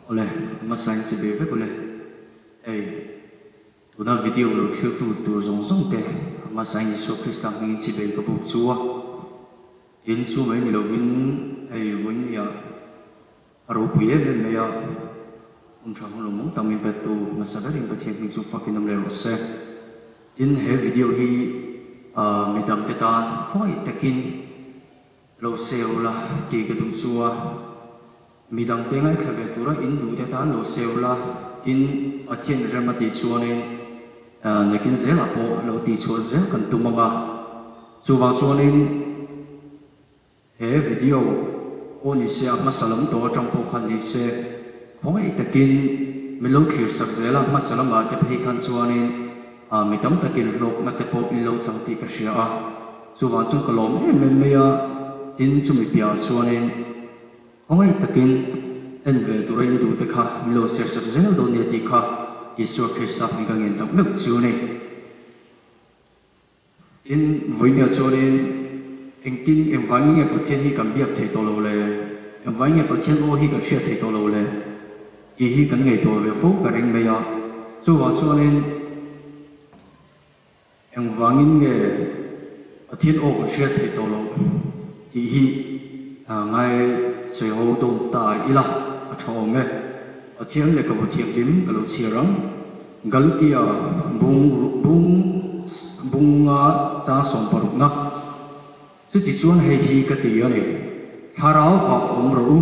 Awle, a hmasa in chibai vek awle. Hei, tuna video lo thlir tu tur zawng zawng te a hmasa in Isua Krista hmingin chibai ka buk chu a. Tin, chu mai ni lovin hei vawinia a ropui em em mai a, hun tha hun lawmawm tak min pe tu hmasa berin Pathian hming chu fakin awm leh rawh se. Tin, he video hi midangte tan khawngaih takin Lo save la tih ka duh chu a, midangte ngaithla ve tura in duhte tan lo save la, tin Pathian rem a tih chuanin nakin zelah pawh lo tihchhuah zel kan tum ang a, chuvang chuanin he video pawh ni se a hmasa lam tawh atang pawh khan ni se khawngaih takin min lo thlir sak zel a, hmasa lamah te phei khan chuanin Mi tam takin hlawkna te pawh in lo chang tih ka hria a, chuvang chuan ka lawm em em mai a, tin chumi piahah chuanin khawngaih takin en ve tura in duh te kha min lo share sak zel dawn nia tih kha Isua Krista hming ka ngen tak meuh chu a ni. Tin, vawinia chuanin engtin engvangin nge Pathian hi kan biak thei tawh lo le? Engvangin nge Pathian aw hi kan hriat thei tawh lo le? Tih hi kan ngaihtuah ve fo ka ring mai a. Chuvang chuanin engvangin nge Pathian aw kan hriat thei tawh lo tih hi ngai sawi ho dawn ta ila a tha awm e. Pathian lehkhabu thianghlim ka lo chhiar ang. Galatia bung bung bunga chang sawmparukna. Chutichuan hei hi ka ti a ni, Thlarau vah awm rawh u,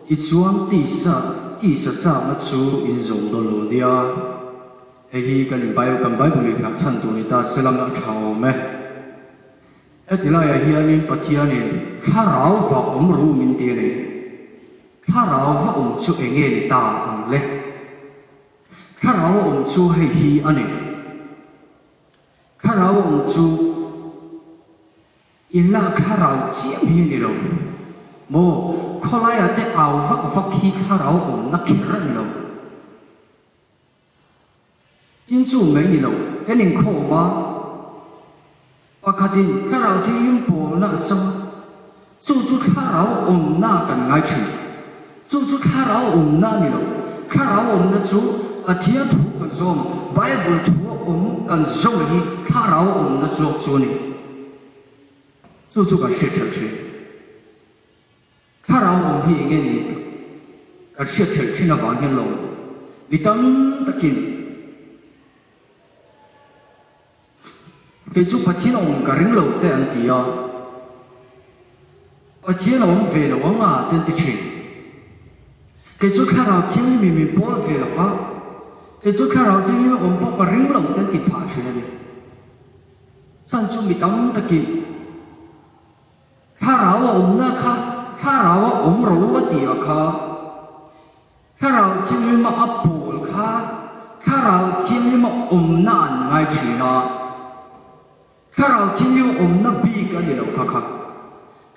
tichuan tisa tisa chakna chu in zawm dawn lo nia. Hei hi kan in Bible kan Bible in nghah chhan tur ni ta se lang a tha awm e. Heti laiah hianin Pathianin thlarau vah awm rawh u min ti a ni. Thlarau va awm chu eng nge ni ta ang le? Thlarau awm chu hei hi a ni. Thlarau awm chu in lak thlarau chiam hi a ni lo maw? Khawlaiah te au vak vak hi thlarau awmna kher a ni lo. Tin chu mai ni lo, kan inkhawm a. Pakhatin thlarau thianghlim pawlna a chang a, chu chu thlarau awmna kan ngai thin. Chu chu thlarau awmna a ni lo. Thlarau awmna chu Pathian thu kan zawm, Bible thu a awm kan zawm hi thlarau awmna zawk chu a ni. Chu chu kan hriat ṭhelh ṭhin. Thlarau awm hi eng nge ni kan hriat ṭhelh ṭhin avang hian lo mi tam takin Kei chu Pathian a awm ka ring lo te an ti a, Pathian a awm ve lo ang a te an ti thin. Kei chu Thlarau Thianghlim in min pawl ve lo va, kei chu Thlarau Thianghlim a awm pawh ka ring lo te an ti phah thin a ni. Chhan chu mi tam takin Thlarau a awmna kha Thlarau a awm ro a ti a kha, Thlarau Thianghlim a a pawl kha Thlarau Thianghlim a awmna an ngai thin a, Thlarau Thianghlim awmna bik a ni lo kha kha.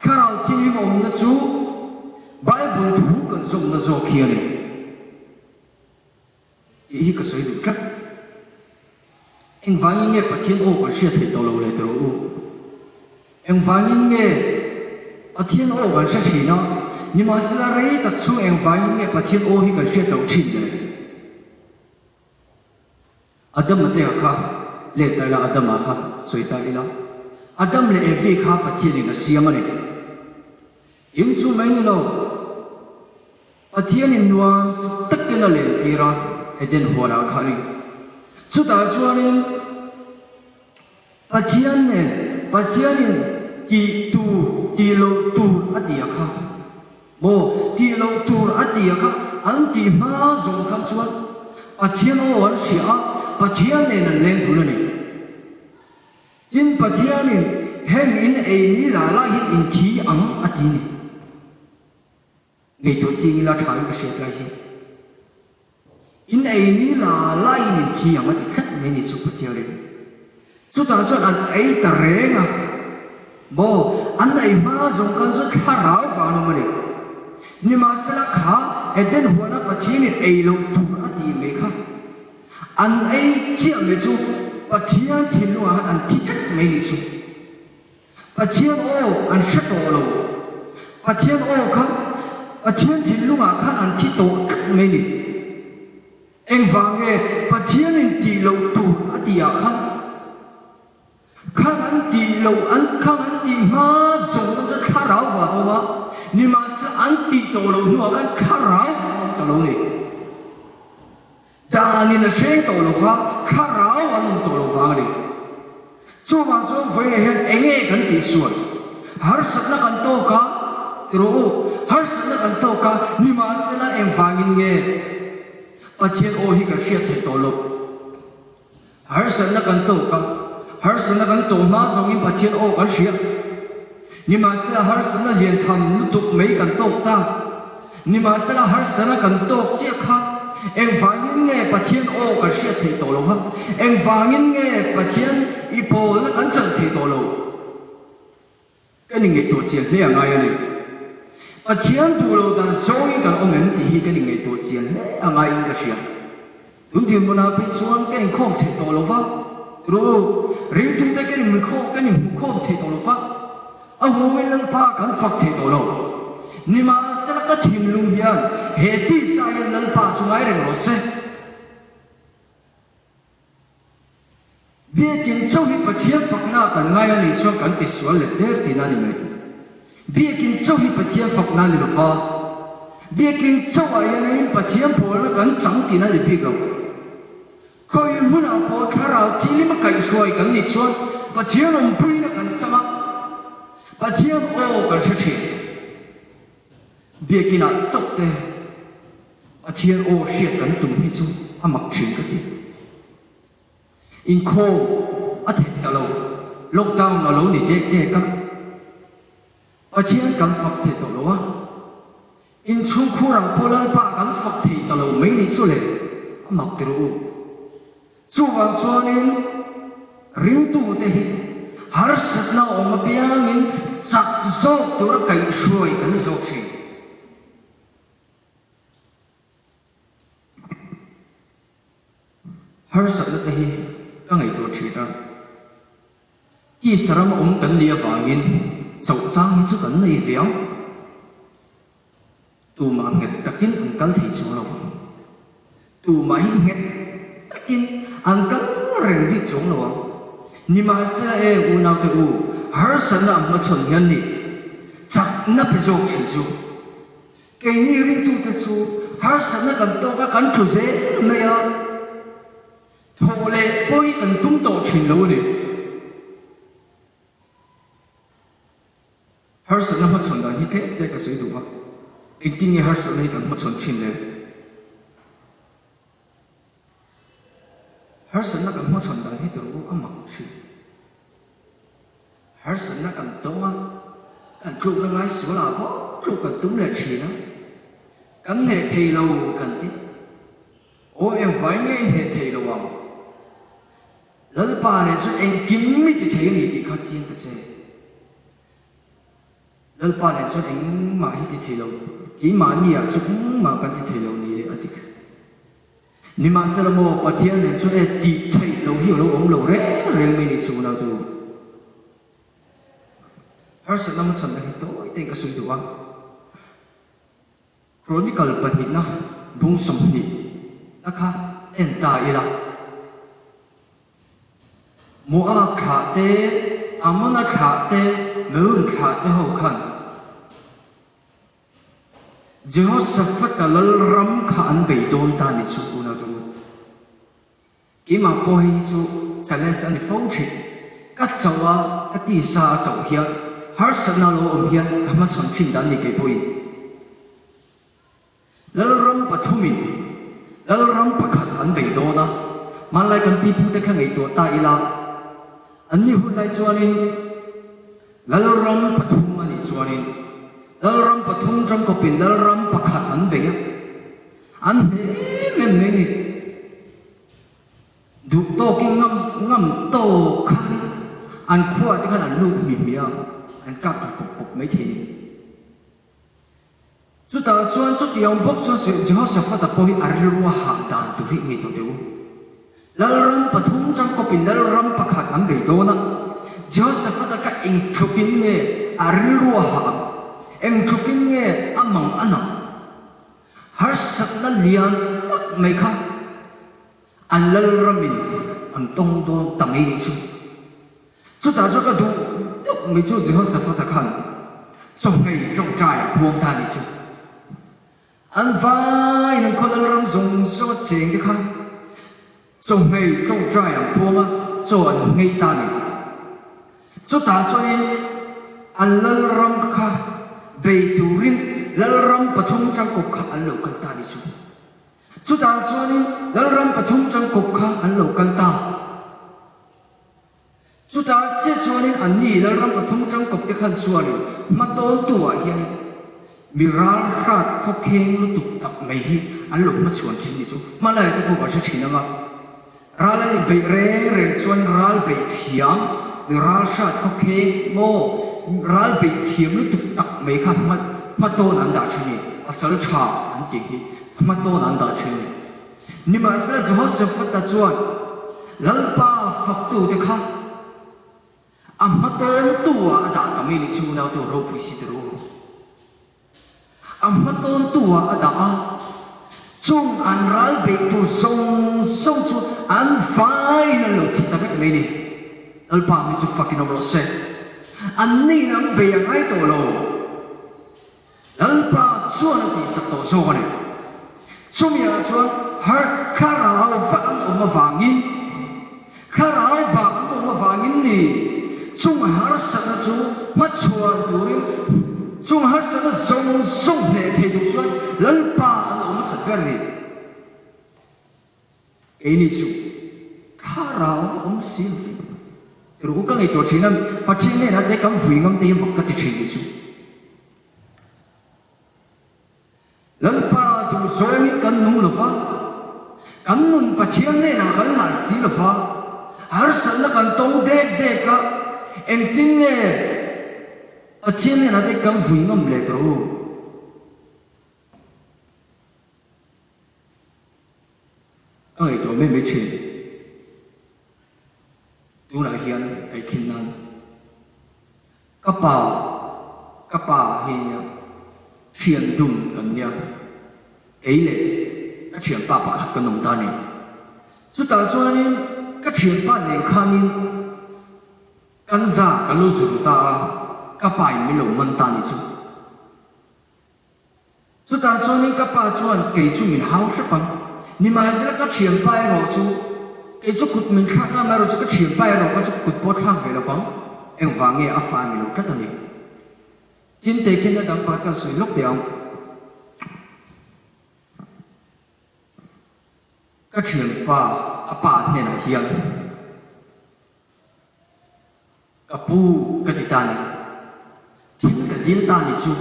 Thlarau Thianghlim awmna chu Bible thu kan zawmna zawk hi a ni. Tih hi ka sawi duh tlat. Engvangin nge Pathian aw kan hriat theih tawh lo le tiraw u? Engvangin nge Pathian aw kan hre thin a, nimahsela rei tak chhung engvangin nge Pathian aw hi kan hriat loh thin le? Adama te kha let ta ila, Adama kha sawi ta ila. Adam leh Evi kha Pathianin a siam a ni. In chu mai ni lo. Pathianin nuam takin a lentir a, Eden huanah khanin. Chutah chuanin Pathian nen Pathianin tih tur, tih loh tur a ti a kha. Maw, tih loh tur a ti a kha, an tih hma zawng khan chuan Pathian aw an hria a, Pathian nen an leng dun a ni. Tin, Pathianin heng in ei ni la la hian in thi ang a ti ni. Ngaihtuah ching ila tha in ka hriat lai hi. In ei ni la la in in thi ang a ti tlat mai ni chu Pathian rin. Chutah chuan an ei ta reng a. Maw, an ei hma zawng khan chuan thlarau vang awm a ni. Nimahsela kha Eden huana Pathianin ei loh tur a tih mai kha. An ei chiah mai chu Pathian thinlungah khan an thi tlat mai ni chu. Pathian aw an hre tawh lo. Pathian aw kha Pathian thinlungah khan an thi tawh tlat. tlat mai ni. Engvang nge Pathianin tih loh tur a tih ah khan khang an tih loh an khang an tih hma zawng chu thlarau vang a awm a, nimahsela an tih tawh loh hnuah khan thlarau vang a awm ta lo a ni. Danin a hreng tawh lo va, thlarau an awm tawh lo vang a ni. Chuvang chuan vawiinah hian eng nge kan tihsual? Harsatna kan tawk a, ti rawh u, harsatna kan tawk a, nimahsela engvangin nge Pathian aw hi kan hriat theih tawh loh? Harsatna kan tawk a, harsatna kan tawh hma zawngin Pathian aw kan hria. Nimahsela harsatna lian tham lutuk mai kan tawk ta. Nimahsela harsatna kan tawk chiah kha engvangin nge Pathian aw kan hriat theih tawh lo va, engvangin nge Pathian i pawlna kan chan theih tawh lo? Kan inngaihtuah chian hle a ngai a ni. Pathian duh lo dan zawngin kan awm em tih hi kan inngaihtuah chian hle a ngaiin ka hria. Tun dinhmunah phei chuan kan inkhawm theih tawh lo va, ru ringtute kan inhmukhawm kan inhmukhawm thei tawh lo va, a humin Lalpa kan fak thei tawh lo. Nimahsela ka thinlung hian he tisa hian Lalpa chu ngai reng rawh se. Biakin chauh hi Pathian fakna kan ngai a nih chuan kan tisual let der tihna a ni mai. Biakin chauh hi Pathian fakna a ni lo va, biakin chauhah hianin Pathian pawlna kan chang tihna a ni bik lo. Khawi hmunah pawh thlarau thihlima kaihhruai kan nih chuan Pathian awmpuina kan chang a, Pathian aw kan hre thin. Biakinah chauh te Pathian aw hriat kan tum hi chu a mak thin ka ti. Inkhawm a theih ta lo, lockdown a lo ni dek dek a, Pathian kan fak thei tawh lo a, inchhungkhur ah pawh Lalpa kan fak thei ta lo mai ni chu le, a mak ti rawh u. Chuvang chuanin ringtute hi harsatna awm apiangin chak zawk tura kaihhruai kan ni zawk thin. Harsatna te hi ka ngaihtuah thin a, tisa rama awm kan nih avangin chauh chang hi chu kan nei ve ang. Tumah nghet takin an kal thei chuang lo vang. Tumah hi nghet takin an kal reng bik chuang lo ang. Nimahsela e unaute u, harsatna a hmachhawn hian ni chakna pe zawk thin chu. Keini ringtute chu harsatna kan tawk a, kan tlu zel mai a, thawh leh pawi kan tum tawh thin lo a ni. Harsatna hmachhawn dan hi tlem te ka sawi duh a, engtin nge harsatna hi kan hmachhawn thin le? Harsatna kan hmachhawn dan hi tur u a mak thin. Harsatna kan tawng a, kan tlukna ngai sual ah bawk tluk kan tum leh thin a, kan hneh thei lo kan ti. Aw engvai nge i hneh thei lo ang? Lalpa nen chuan engkim i ti thei a ni tih kha chiang ta che. Lalpa nen chuan engmah hi ti thei lo, keimahni ah chu engmah kan ti thei lo ni e a ti kha. Nimahsela maw Pathian nen chuan e tih theih loh hi a lo awm lo reng reng mai ni chu unautu. Harsatna hmachhanna hi tawi te ka sawi duh a. Chronicle pahnihna bung 20 na kha en ta ila. Moab thlah te, Amona thlah te, Meun thlah te ho khan Jehoshaphat-a lal ram kha an bei dawn ta ni chu unau te u. Keimah pawh hei hi chu challenge a ni fo thin. Ka chauh a, ka tisa a chauh hian harsatna a lo awm hian ka hmachhawn thin dan ni kei pawhin. Lalram pathumin Lalram pakhat an bei dawn a, hmanlai kan pipute kha ngaihtuah ta ila, anni hun lai chuanin Lalram pathum a nih chuanin Lalram pathum tangkawpin Lalram pakhat an bei a, an hne em em mai ni. Duh tawkin ngam ngam tawk khan an khuaah te khan an lut hmi hmi a, an kap thla pawp pawp mai thei a ni. Chutah chuan chutiang bawk chuan Jehoshaphat-a pawh hi a rilru a hah dan tur hi ngei tawh teh u. Lalram pathum tangkawpin lalram pakhat an bei dawn a, Jehoshaphat-a kha eng tlukin nge a rilru a hah ang? Eng tlukin nge a mang a nang? Harsatna lian tak mai kha an lalramin an tawng dawn ta mai nih chu. Chutah chuan ka duh deuh mai chu Jehoshaphat-a khan chawhmei tawngtai a puang ta nih chu. An vaiin an khaw lalram zawng zawng a cheng te kha chawhmei tawngtai an puang a, chaw an nghei ta a ni. Chutah chuanin an lalram kha bei turin lalram pathum tangkawp kha an lo kal ta a ni chu. Chutah chuanin lalram pathum tangkawp kha an lo kal ta. Chutah chiah chuanin anni lalram pathum tangkawp te khan chuanin hmatawntu ah hian mi ralhrat khawkheng lutuk tak mai hi an lo hmachhuan thin ni chu. Hmalai te pawh kan hre thin ang a. Ral an inbeih reng reng chuan ral beih thiam, mi ral hrat khawkheng maw, ral beih thiam lutuk tak mai kha hma hmatawn an dah thin a ni, pasal tha an tih hi hmatawn an dah thin a ni. Nimahsela Jehoshaphat-a chuan Lalpa faktute kha a hmatawntu ah a dah ta mai ni chu unautu ropui si ta ru. A hmatawntu ah a dah a, chung an ral beih tur zawng zawng chu an vaiin an lo thi ta vek mai ni. Lalpa mi chu fakin awm rawh se. Anniin an bei a ngai tawh lo. Lalpa chuan a tihsak tawh zawk a ni. Chumi ah chuan harh thlarau va an awm avangin, thlarau vang an awm avangin ni, chung harsatna chu hmachhuan turin, chung harsatna zawng zawng hneh thei tur chuan Lalpa an awm sat ber ni. Keini chu thlarau va awm si lo te, tirhu ka ngaihtuah thin a, Pathian hnenah te kan vui ngam te hi mak ka ti thin tih chu. Lalpa duh zawngin kan nung lo va, kan nun Pathian hnenah kan hlan si lo va, harsatna kan tawng dek dek a, engtin nge Pathian hnenah te kan vui ngam leh tawh u? Ka ngaihtuah mai mai thin. Tunah hian kaikhin nan. Ka pa, ka pa hi nia, thian dun kan nia, kei leh ka thianpa pakhat kan awm ta a ni. Chutah chuanin ka thianpa nen khanin kan za ka lo zuru ta a, ka pa in min lo man ta a ni chu. Chutah chuanin ka pa chuan kei chu min hau hrep ang. Nimahsela ka thianpa erawh chu kei chu kut min thlak ngam erawh chu ka thianpa erawh ka chu kut pawh thlak ve lo vang. Engvang nge a fa ni lo tlat a ni. Tin tehkhin a dang pakhat ka sawi lawk teh ang. Ka thianpa a pa hnenah hian. Ka pu ka ti ta ni. Thil ka dil ta ni chu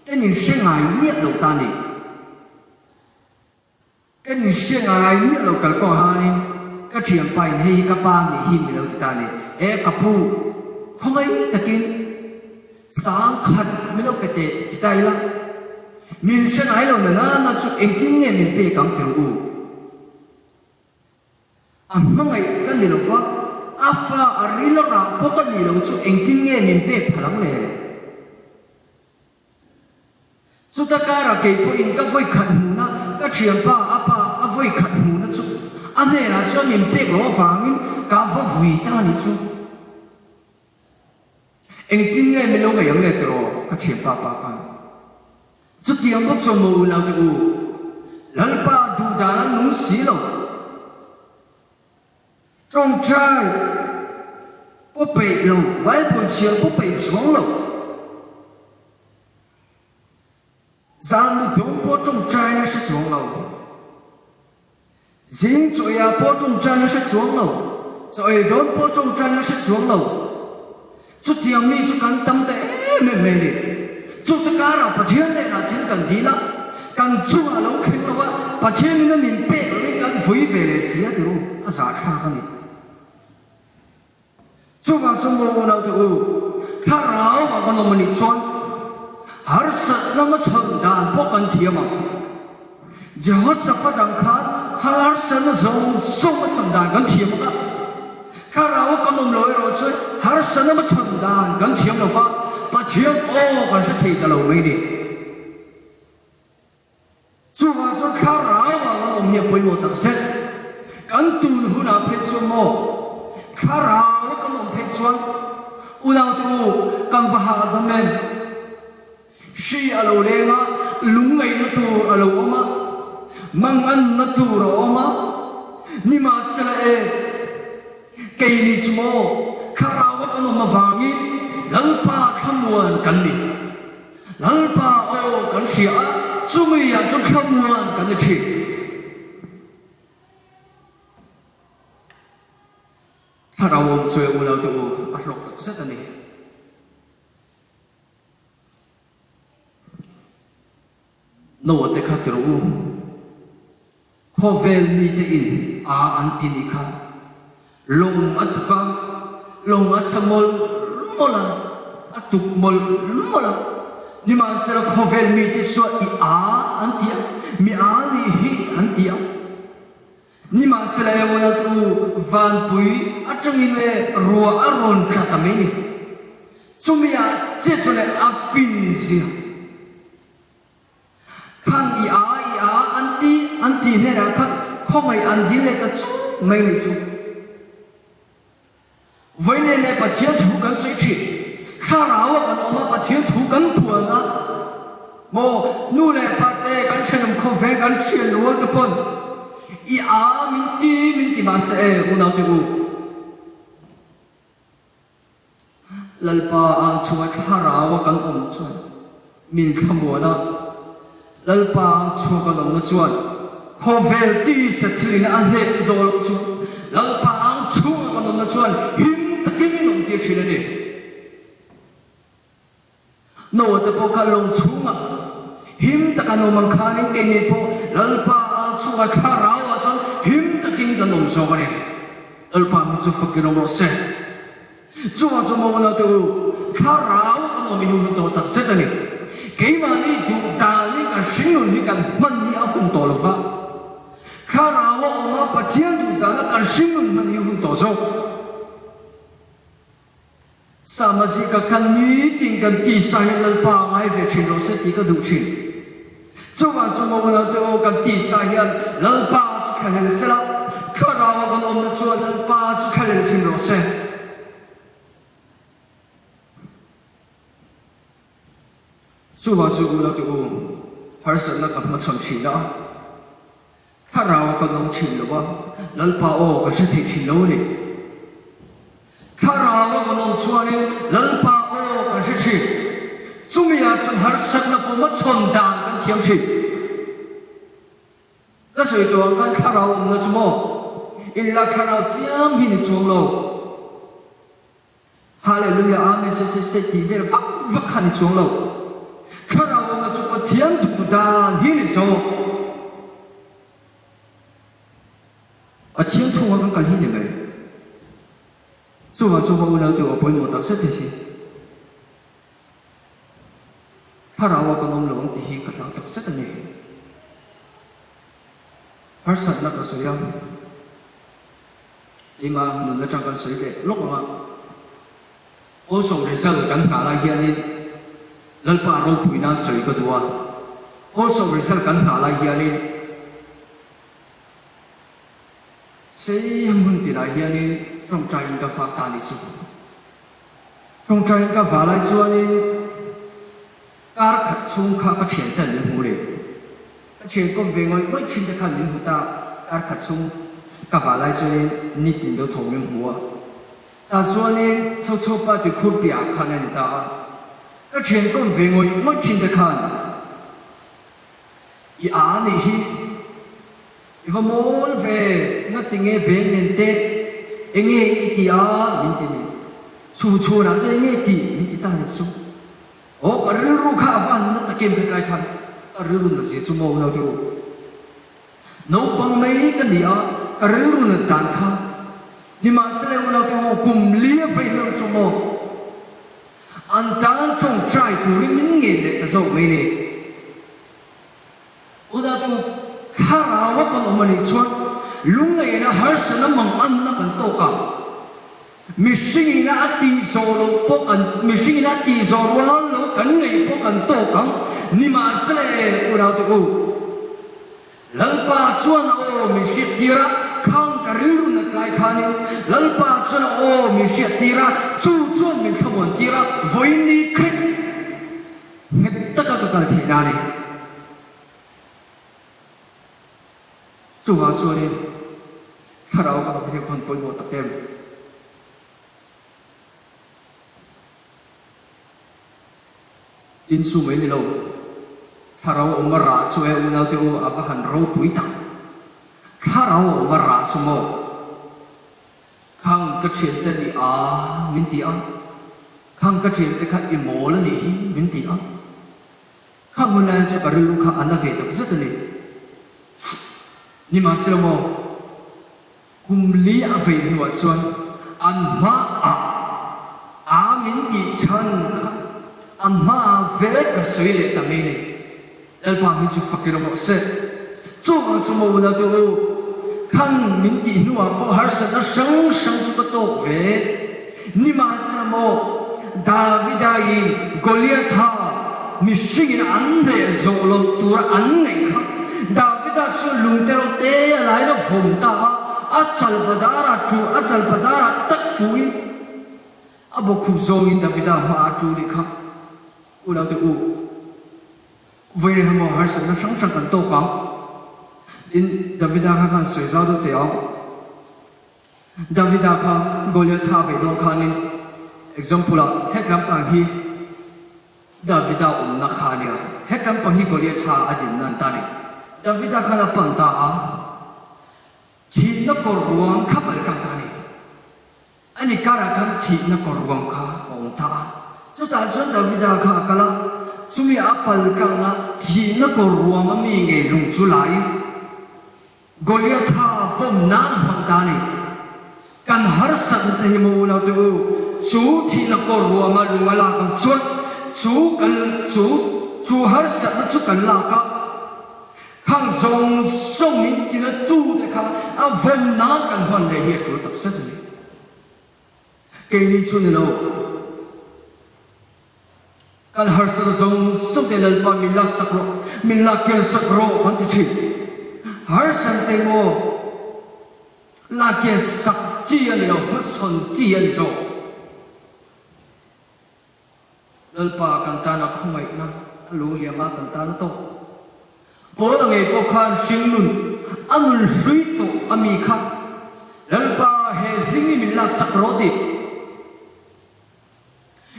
ka nin hre ngai miah lo ta ni. Ka nin hre ngai miah lo kal pawh hanin ka thianpa in hei hi ka pa nih hi mi lo ti ta ni. E ka pu, khawngaih takin sangkhat min lo pe teh ti ta ila, min hre ngai lo na nana chu engtin nge min pek ang ti rawh u. A hmangaih ka ni lo va, a fa a ril a rah bawk a nih loh chu engtin nge min pek phal ang le? Chuta karah kei pawhin ka vawi khat hmuhna, ka thianpa a pa a vawi khat hmuhna chu a hnenah chuan min pek loh avangin ka va vui ta a nih chu. Engtin nge min lo ngaih ang le tiraw ka thianpa pa khan. Chutiang bawk chuan maw unaute u, Lalpa duhdan an nung si lo. Tawngtai pawh peih lo, Bible chhiar pawh peih chuang lo. Zan mu dawng pawh tawngtaina hre chuang lo. Zing chaw ei ah pawh tawngtaina hre chuang lo, chaw ei dawn pawh tawngtaina hre chuang lo. Chutiang mi chu kan tam ta em em mai a ni. Chute karah Pathian hnenah thil kan dil a, kan chungah a lo thleng lo a, Pathianin a min pek loin kan vui ve leh si a ti u, a zahthlak a ni. Chuvang chu maw unaute u, thlarau ah kan awm a nih chuan harsat lama chhan dan pawh kan thiam ang. Jehoshaphat ang khan harsatna zawng zawng a chhan dan kan thiam ang a, thlarau ah kan awm lo erawh chuan harsat lama chhan dan kan thiam lo va, Pathian aw kan hre thei ta lo mai ni. Chuvang chuan thlarau ah kan awm hi a pawimawh tak zet. Kan tun hunah phei chuan maw thlarau a kan awm phei chuan unaute u kan va hahdam em? Hri a lo leng a, lungngaihna tur a lo awm a, manganna tur a awm a, nimahsela e, keini chu maw thlarau a kan awm avangin Lalpa thlamuan kan ni. Lalpa aw kan hria a, chumi ah chuan thlamuan kan ni thin. Thlarau awm chu e unau te u, a hlawk tak zet a ni. Noah te kha ti rawh u. Khawvel mite in a an ti nih kha lawng a tuk a, lawng a sa mawlh mawlh a, a tuk mawlh mawlh a. Nimahsela khawvel mite chuan i a an ti a, mi a nih hi an ti a. Nimahsela Eola chu vanpui atangin e ruah a rawn tla ta mai ni. Chumi ah chiah chuan e a fin zia. Khan i a i a an ti an tih hnenah khan khawngaih an dil leh ta chuk mai ni chu. Vawiin leh Pathian thu kan sawi thin. Thlarau ah kan awm a, Pathian thu kan puan a. Maw nu leh pa te kan thenawm khaw ve kan thian rual te pawn i a min ti min ti mahse e unau te u. Lalpa ang chhunga thlarau a kan awm chuan min thlamuan a, Lalpa ang chhunga kan awmna chuan khawvel tisa thilin a hneh zawh loh chu Lalpa ang chhunga kan awmna chuan him takin min awm tir thin a ni. Noah te pawh kha lawng chhungah him tak an awm ang khanin keini pawh Lalpa ang chhungah thlarau ah chuan him takin kan awm zawk a ni. Lalpa mi chu fakin awm rawh se. Chuvang chu maw unau te u, thlarau kan awm hi hun tawh tak zet a ni. Keimahni duh danin kan hringnun hi kan hman hi a hun tawh lova, thlarau a awm a Pathian duh dana kan hringnun hman hi hun tawh zawk. Samazika kan nitin kan tisa hi Lalpa a ngai ve thin lo se tih ka duh thin. Chuvang chu maw unaute aw kan tisa hian Lalpa chu thlahlel sela, thlarau a kan awmna chuan Lalpa chu thlahlel thin rawh se. Chuvang chu unaute u, harsatna ka hmachhawn thin a. Thlarau kan awm thin lo a, Lalpa aw kan hre thei thin lo a ni. Thlarau a kan awm chuanin Lalpa aw kan hre thin. Chumi ah chuan harsatna pawm a chhawn dan kan thiam thin. Ka sawi tawh ang khan thlarau awmna chu maw inla thlarau chiam hi ni chuang lo. Hallelujah Amen se se se tih vel vak vak kha ni chuang lo. Thlarau awmna chu Pathian duh dan hi ni zawk. Pathian thunga kan kal hi ni mai. Chuvang chu ho unau tih aw pawimawh tak zet hi. Thlarau a kan awm lo ang tih hi ka hlau tak zet a ni. Harsatna ka sawi a. Keimah nun atang kan sawi leh lawk ang a, Awlsawm result kan nghah lai hianin Lalpa ropui nan sawi ka duh a, Awlsawm result kan nghah lai hianin sei hmun tinah hianin tawngtaiin ka fak ta ni chu. Tawngtaiin ka vah lai chuanin Kar khat chhung kha ka thian ten min hmu rih. Ka thian kawp ve ngawih ngawih thin te khan min hmu ta, kar khat chhung ka vah lai chuanin nitin deuh tho min hmu a. Tah chuanin chho chho pa ti khur piah ah khan a ni ta a. Ka thian kawp ve ngawih ngawih thin te khan i a nih hi i va mawl ve nga tinge beng nen te enge i ti a min ti ni. Chhun chhunah te enge tih min ti ta ni chu. Aw ka rilru kha a va han na takin ka tlai khan ka rilru na zia chu maw naute u. Naupang mai ka ni a, ka rilru nat dan kha nimahsela u naute u kum li a vei hlauh chu maw an tan tawngtai turin min ngen leh ta zawk mai ni. Unautu thlarau a kan awm a nih chuan lungngaihna harsatna manganna kan tawk a, mihringina a tih zawh loh pawh kan mihringina a tih zawh rual loh kan ngaih pawh kan tawk ang. Nimahsela e unaute u. Lalpa chuan a aw min hriattir a, khang ka rilru nat lai khanin Lalpa chuan a aw min hriattir a, chu chuan min thlamuan tir a, vawiin ni khet nghet taka ka kal theih nan e. Chuvang chuanin thlarau ka awm hi a vawn pawimawh tak em? Tin chu mai ni lo, thlarau awm a rah chu e unaute u a va han ropui tak. Thlarau awm a rah chu maw? Khang ka thiante ni a min ti a, khang ka thiante kha i mawl a nih hi min ti a. Khang hun lai chu ka rilru kha a na ve tak zet a ni. Nimahsela maw? Kum li a vei hnuah chuan an hmaah a min tih chhan kha an hmaah ve ka sawi leh ta mai ni. Lalpa hi chu fak rawh se. Chuvang chu maw unaute u, khan min tih hnuah pawh harsatna hrang hrang chu ka tawk ve. Nimahsela maw, Davida in Goliatha mihringin an hneh zawh loh tura an ngaih kha Davida chu lungte ro te a lain a vawm ta a, a chalpadara tlu a chalpadara tak fuhin a bawkkhup zawngin Davida hmaah a tlu rih kha. Unaute u, vawiin emaw harsatna hrang hrang kan tawk ang. Tin, Davida kha khan sawi zau deuh teh ang. Davida kha Goliatha a beih dawn khanin example ah het lampang hi Davida awmna kha a nia, het lampang hi Goliatha a dinna an ta a ni. Davida khan a pan ta a, thihna kawr ruang kha pal tlang ta a ni. Ani karah khan thihna kawr ruang kha a awm ta a, chutah chuan Davida kha a kal a, chumi a pal tlangna thihna kawr ruang a mi ngei lung chu laiin, Goliatha vawm nan hmang ta ni. Kan harsatna te hi maw unaute u, chu thihna kawr ruanga lung a lak ang chuan chu kan chu chu harsatna chu kan lak a, khang zawng zawng min tina tu te kha a vawm nan kan hman leh hi a tul tak zet a ni. Keini chu ni lo. Kan harsatna zawng zawng te Lalpa min laksak rawh, min lak kiansak rawh kan ti thin. Harsatna te maw lak kiansak chi a ni lo, hmasawn chi a ni zawk. Lalpa kan tana khawngaihna a lo liam a, kan tana tawk. Paula ngei pawh khan hringnun a nun hlui tawh a mi kha Lalpa he hling hi min laksak rawh tih.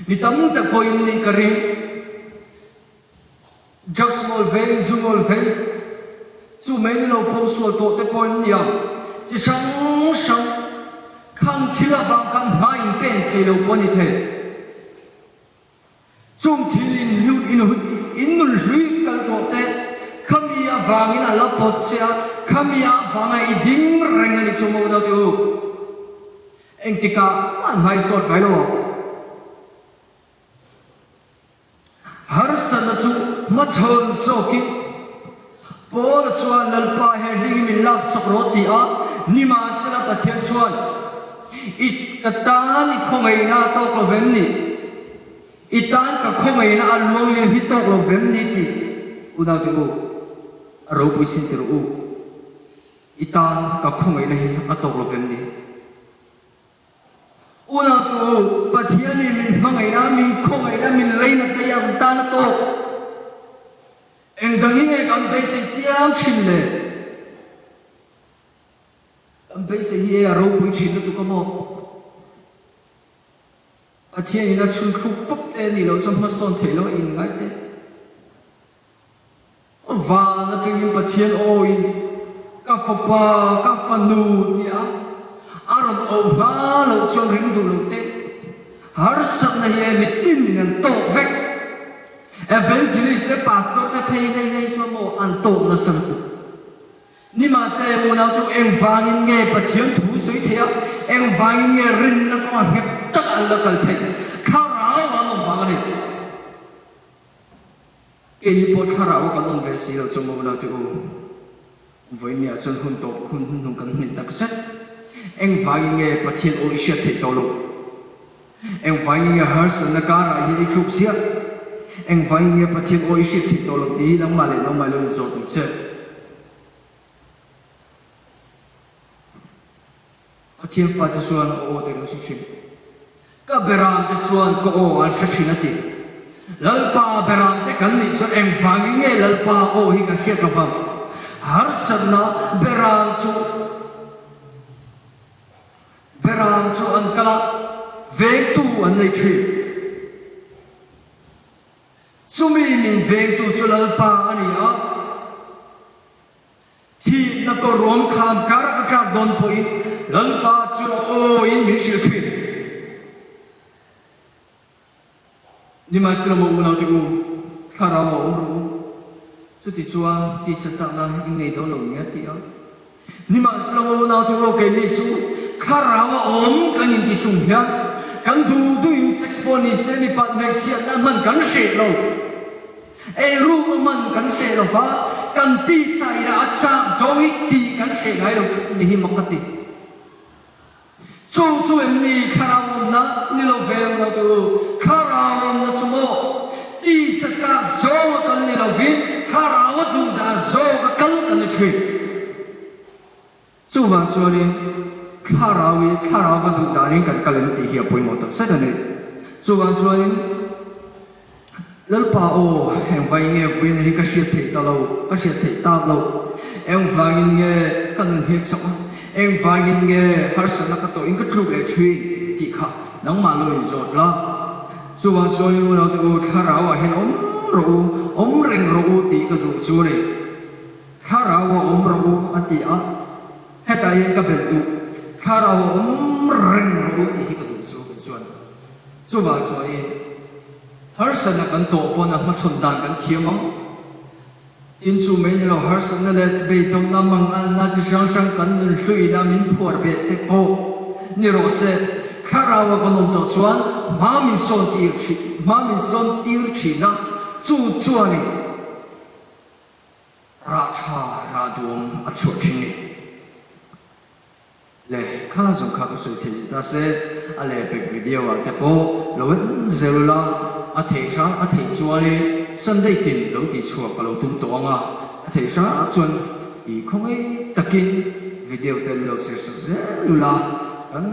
Mi tam tak pawhin nih ka ring. Drugs ngawl vei, zu ngawl vei, chu mai ni lo pawh sual tawh te pawhin nia chi hrang hrang khang thil avang khan hma in pen thei lo pawh a ni thei. Chung thil in hlu in in nun hlui kal tawh te khami avangin a la pawt che a, khami avanga i ding reng a ni chu maw naute u. Engtikah an hmaisawt ngai lo ang. Harsatna chu hmachhawn zawkin Paula chuan Lalpa he hling hi min laksak rawh ti a, nimahsela Pathian chuan I ka tan i khawngaihna a tawk lo vem ni? I tan ka khawngaihna a luang liam hi tawk lo vem ni? tih unaute u, a ropui sin ti rawh u. I tan ka khawngaihna hi a tawk lo vem ni? Unau tu u, Pathianin min hmangaihna, min khawngaihna, min leinat daih a kan tan a tawk. Engdang hi nge kan beisei chiang thin le? Kan beisei hi e a ropui thin lutuk a maw? Pathianin a chhun thluk pawp te a nih loh chuan hmasawn theih loh a inngai te. Van atangin Pathian awiin ka fapa, ka fanu tia a rawn auh hma loh chuan ring duh lo teh. Harsatna hi e mitin in an tawk vek. Evangelist te pastor te phei hlei hlei chuan maw an tawk nasa lutuk. Nimahse unau chu engvangin nge Pathian thu sawi theih a, engvangin nge rinna kawnga nghet taka an la kal theih? Thlarau an awm vang a ni. Keini pawh thlarau a kan awm ve si lo chu maw naute u. Vawinia chuan hun tawp hun hnuhnung kan hnaih tak zet. Engvangin nge Pathian aw i hriat theih tawh loh? Engvangin nge harsatna karah hian i thluk ziah? Engvangin nge Pathian aw i hriat theih tawh loh tih hi nangmah leh nangmah lo inzawt ang che. Pathian fate chuan a aw te kan hre thin. Ka beramte chuan ka aw an hre thin a ti. Lalpa beramte kan nih chuan engvangin nge Lalpa aw hi kan hriat lovang? Harsatna beram chu beram chu an kal a, vengtu an nei thin. Chumi min vengtu chu Lalpa a ni a. Thihna kaw ruam kham kar a tlak dawn pawhin Lalpa chu a awiin min hrilh thin. Nimahsela maw unaute u, thlarau a awm rawh u. Chutichuan tisa chakna in nei dawn lo nia ti a. Nimahsela maw unaute u, keini chu thlarau a awm kan intisung hian kan duh duhin sex pawh ni se mipat hmeichhiatna hman kan hreh lo. Eiruk a man kan hreh lo va, kan tisa ina a chak zawng hi tih kan hreh ngai lo chu ni hi mak ka ti. Chu chu em ni thlarau awmna ni lo ve ang lo tu? Thlarau awmna chu maw tisa chak zawng a kal ni lovin thlarau a duhdah zawk a kal kan ni thin. Chuvang chuanin thlarauin thlarau va duh danin kan kal em tih hi a pawimawh tak zet a ni. Chuvang chuanin Lalpa aw, engvangin nge vuina hi ka hriat theih ta lo, ka hriat theih tak lo? Engvangin nge ka nun hi chauh a, engvangin nge harsatna ka tawhin ka tluk leh thin tih kha nangmah lo inzawt la. Chuvang chuanin unaute u, thlarauah hian awm rawh u, awm reng rawh u tih ka duh chu a ni. Thlarau a awm rawh u a ti a, hetah hian ka belh duh, thlarau a awm reng rawh u tih hi ka duh chu ka chuan. Chuvang chuanin harsatna kan tawh pawn a hmachhawn dan kan thiam ang. Tin chu mai ni lo harsatna leh beidawmna manganna chi hrang hrang kan nun hluina min phuar bet te pawh ni rawh se, thlarau a kan awm tawh chuan hma min sawn tir thin, hma min sawn tir thin a, chu chuanin. Rah tha rah duam a chhuah thin ni. Le kha zawng kha ka sawi thei leh ta se, a lehpek video ah te pawh lo en zel ula, a theih hrang a theih chuanin Sunday tin lo tih chhuah ka lo tum tawh ang a, a theih hrang chuan i khawngaih takin video te min lo share sak zel ula, kan.